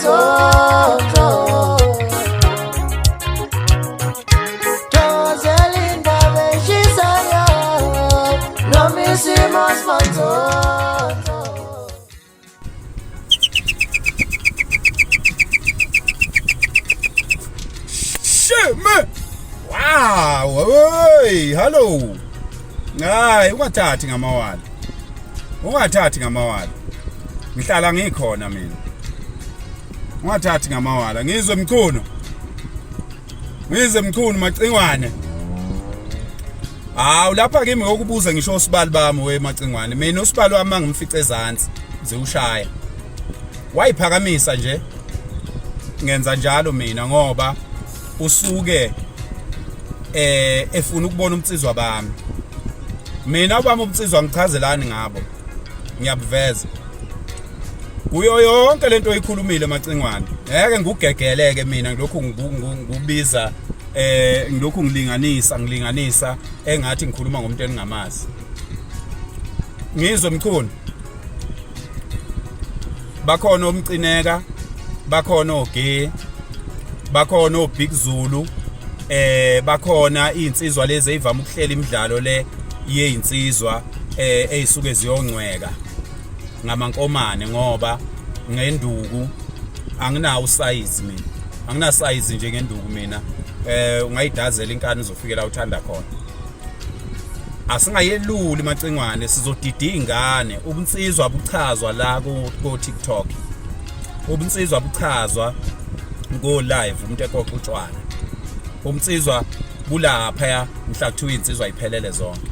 Manzonzo. Thokozela indaba eshisayo noma isimo simanzonzo. Shame! Wow! Hey, hello. Hayi, ungathathi ngamawala. Ungathathi ngamawala. Ngihlala ngikhona mina. Ungathathi ngamawala. Ngizwe mchunu. Ngizwe mchunu macingwane. Hawu lapha kimi ngokubuza ngisho usibali bami we macingwane. Mina usibali wami angimfice ezansi. Ziwushaya. Wayiphakamisa nje. Ngenza njalo mina ngoba usuke eh efuna ukubona umnsizwa bami mina ubami umnsizwa ngichazelani ngabo ngiyabuveza kuyo yonke lento oyikhulumile macingwane ngeke ngikugegeleke mina ngilokhu ngikubiza eh ngilokhu ngilinganisa ngilinganisa engathi ngikhuluma ngomuntu engingamazi ngizwe mchunu bakhona omcineka bakhona oge bakhona oBig Zulu eh bakhona izinsizwa lezi ezivama ukuhlela imidlalo le yezinsizwa eh ezisuke ziyongcweka ngamankomane ngoba ngenduku anginawo usayizi mina anginasayizi nje ngenduku mina eh ungayidazela inkani uzofikela uthanda khona asingayeluli macingwane sizodida izingane ubunsizwa buchazwa la ku TikTok ubunsizwa buchazwa go live umuntu ekoxa utshwala ubunsizwa bulapha mhla kuthiwa insizwa iphelele zonke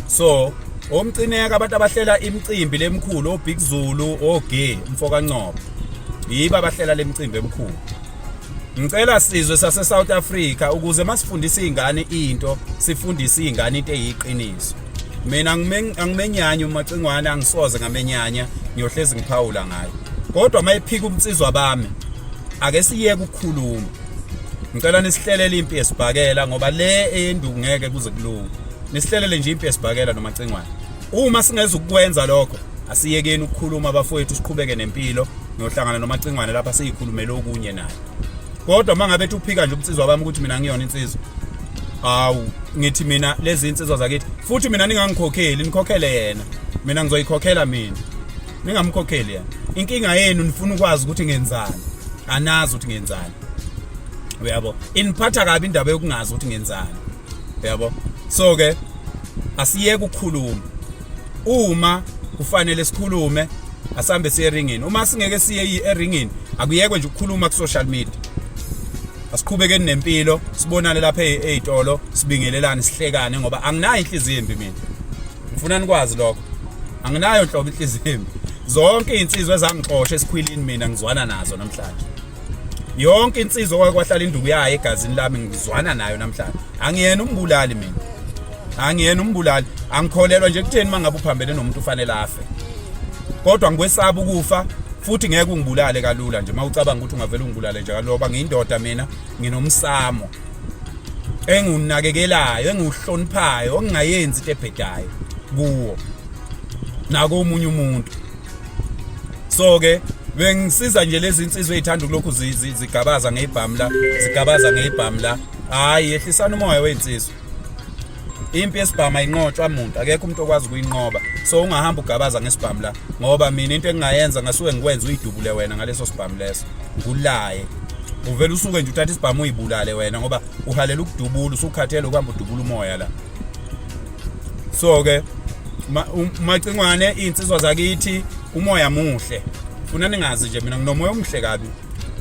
so omcineka abantu abahlela imicimbi lemkhulu oBig Zulu oGay umfoka Ncobo yibo abahlela lemicimbi emkhulu Ngicela sizwe sase South Africa ukuze masifundise izingane into sifundise izingane into eyiqiniso. Mina angimenyanya umacingwane angisoze ngamenyanya ngiyohlezi ngiphawula ngayo. Kodwa mayiphika ubunsizwa bami ake siyeke ukukhuluma. Ngicela nisihlelele impi yesibhakela ngoba le eyenduku ngeke kuze kulunge. Nisihlelele nje impi yesibhakela nomacingwane. Uma singezukukwenza lokho asiyekeni ukukhuluma bafowethu siqhubeke nempilo ngiyohlangana nomacingwane lapha siyikhulumele okunye naye kodwa uma ngabe ethi uphika nje ubunsizwa bami ukuthi mina ngiyona insizwa awu ngithi mina lezi insizwa zakithi futhi mina ningangikhokheli nikhokhele yena mina ngizoyikhokhela mina ningamkhokheli yena inkinga yenu nifuna ukwazi ukuthi ngenzani anazi ukuthi ngenzani uyabo iniphatha kabi indaba yokungazi ukuthi ngenzani uyabo so ke asiyeke ukukhuluma uma kufanele sikhulume asambe siye eringini uma singeke siye eringini akuyekwe nje ukukhuluma ku social media asiqhubekeni nempilo sibonane lapha ey'tolo sibingelelane sihlekane ngoba anginayo inhliziyo embi mina ngifuna nikwazi lokho anginayo nhlobo inhliziyo embi zonke iy'nsizwa ezangixosha esikhwilini mina ngizwana nazo namhlanje yonke insizwa okwake kwahlala induku yayo egazini lami ngizwana nayo namhlanje angiyena umbulali mina angiyena umbulali angikholelwa nje kutheni uma ngabe uphambene nomuntu ufanele afe kodwa ngikwesaba ukufa futhi ngeke ungibulale kalula nje uma ucabanga ukuthi ungavele ungibulale nje kalula ngoba ngiyindoda mina nginomsamo engiwunakekelayo engiwuhloniphayo ongingayenzi into ebhedayo kuwo nakomunye umuntu so ke bengisiza nje lezi insizwa ezithanda ukulokhu zigabaza ngebhamu la zigabaza ngebhamu la hayi yehlisana umoya wezinsizwa impi yesibhamu ayinqotshwa muntu akekho umuntu okwazi ukuyinqoba so ungahamba ugabaza ngesibhamu la ngoba mina into engingayenza ngasuke ngikwenza uyidubule wena ngaleso sibhamu leso ngulaye uvele usuke nje uthatha isibhamu uyibulale wena ngoba uhalela ukudubula usukhathele ukuhamba udubula umoya la so ke macingwane iy'nsizwa zakithi umoya muhle funa ningazi nje mina nginomoya omuhle kabi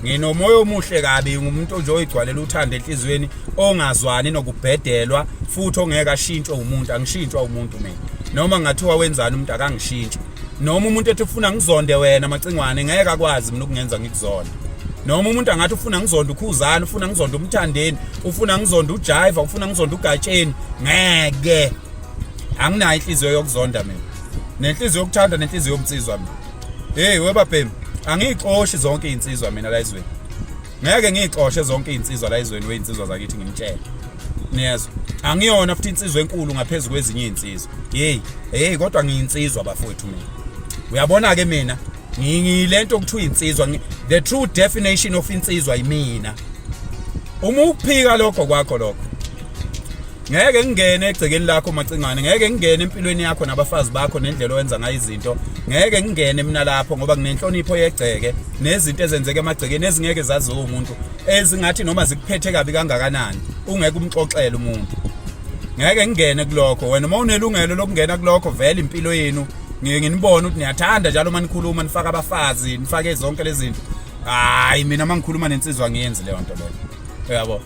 nginomoya omuhle kabi ngumuntu nje oyigcwalela uthando enhliziyweni ongazwani nokubhedelwa futhi ongeke ashintshwe umuntu angishintshwa umuntu mina noma ngathiwa wenzani umuntu akangishintshi noma umuntu ethi ufuna ngizonde wena macingwane ngeke akwazi mina ukungenza ngikuzonde noma umuntu angathi ufuna ngizonde ukhuzana ufuna ngizonde umthandeni ufuna ngizonde ujiva ufuna ngizonde ugatsheni ngeke anginayo inhliziyo yokuzonda mina nenhliziyo yokuthanda nenhliziyo yomnsizwa mina hey webabhemi angiyixoshi zonke izinsizwa mina la ezweni ngeke ngiyixoshe zonke izinsizwa la ezweni wezinsizwa zakithi ngimtshele niyezwa angiyona futhi insizwa enkulu ngaphezulu kwezinye izinsizwa hey hey kodwa ngiyinsizwa bafowethu mina uyabona ke mina Ngiyilento okuthiwa insizwa, the true definition of insizwa yimina. Uma uphika lokho kwakho lokho, ngeke ngingene egcekeni lakho Macingwane, ngeke ngingene empilweni yakho nabafazi bakho nendlela owenza ngayo izinto, ngeke ngingene mina lapho ngoba nginenhlonipho yegceke nezinto ezenzeka emagcekeni ezingeke zaziwe umuntu, ezingathi noma zikuphethe kabi kangakanani ungeke umxoxele umuntu. Ngeke ngingene kulokho. Wena uma unelungelo lokungena kulokho, vele impilo yenu ngike nginibone ukuthi niyathanda njalo uma nikhuluma nifaka abafazi, nifake zonke lezi zinto. Hayi, mina uma ngikhuluma nensizwa ngiyenzi leyo nto leyo, uyabo.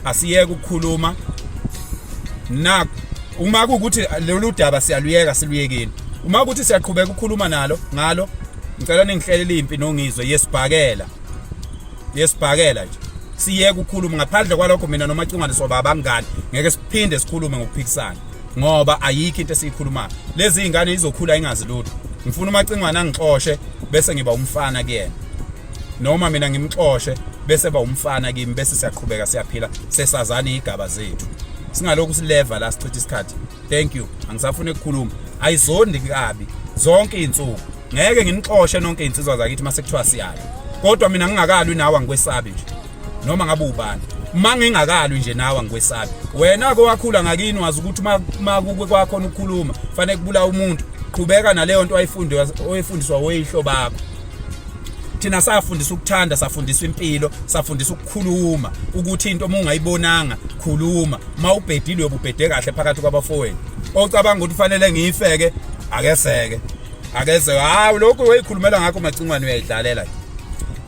Asiyeke ukukhuluma na uma kuwukuthi lolu daba siyaluyeka, siluyekeni. Uma ukuthi siyaqhubeka ukukhuluma nalo ngalo, ngicela ningihlelele impi noNgizwe yesibhakela, yesibhakela nje, siyeke ukukhuluma. Ngaphandle kwalokho, mina noMacingwane soba abangani, ngeke siphinde sikhulume ngokuphikisana ngoba ayikho into esiyikhulumayo. Lezi zingane izokhula ingazi lutho. Ngifuna uMacingwane angixoshe bese ngiba umfana kuyena, noma mina ngimxoshe bese ba umfana kimi, bese siyaqhubeka siyaphila, sesazana izigaba zethu, singalokhu sileva la sichitha isikhathi. Thank you, angisafuni ukukhuluma. Ayizondi kabi zonke izinsuku, ngeke nginixoshe nonke izinsizwa zakithi mase kuthiwa siyala, kodwa mina ngingakalwi nawe angikwesabi nje noma ngabe ubani. Uma ngingakalwi nje nawe angikwesabi. Wena ke wakhula ngakini, wazi ukuthi uma kuke kwakhona ukukhuluma fanele kubulawa umuntu. Qhubeka naleyo nto oyifundiswa oyihlo bakho. Thina safundisa ukuthanda, safundiswa impilo, safundisa ukukhuluma, ukuthi into uma ungayibonanga khuluma. Uma ubhedile uyobe ubhede kahle phakathi kwabafowenu. Ocabanga ukuthi fanele ngiyifeke, akeseke, akeze. Hawu, lokhu uyikhulumela ngakho Macingwane, uyayidlalela,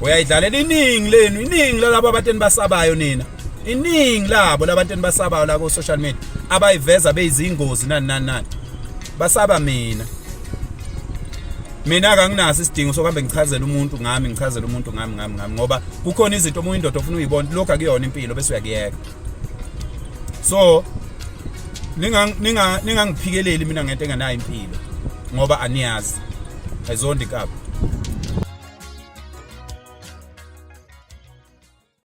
uyayidlalela. Iningi lenu, iningi lalabo abantu enibasabayo nina, iningi labo labantu enibasabayo la ko-social media abayiveza beyizingozi nani nani nani, basaba mina. Mina akanginaso isidingo sokuhambe ngichazele umuntu ngami, ngichazele umuntu ngami ngami ngami, ngoba kukhona izinto omunye indoda ofuna uyibona, lokhu akuyona impilo, bese uyakuyeka. So ningangiphikeleli mina ngento engenayo impilo ngoba aniyazi. Ayizondi kabi.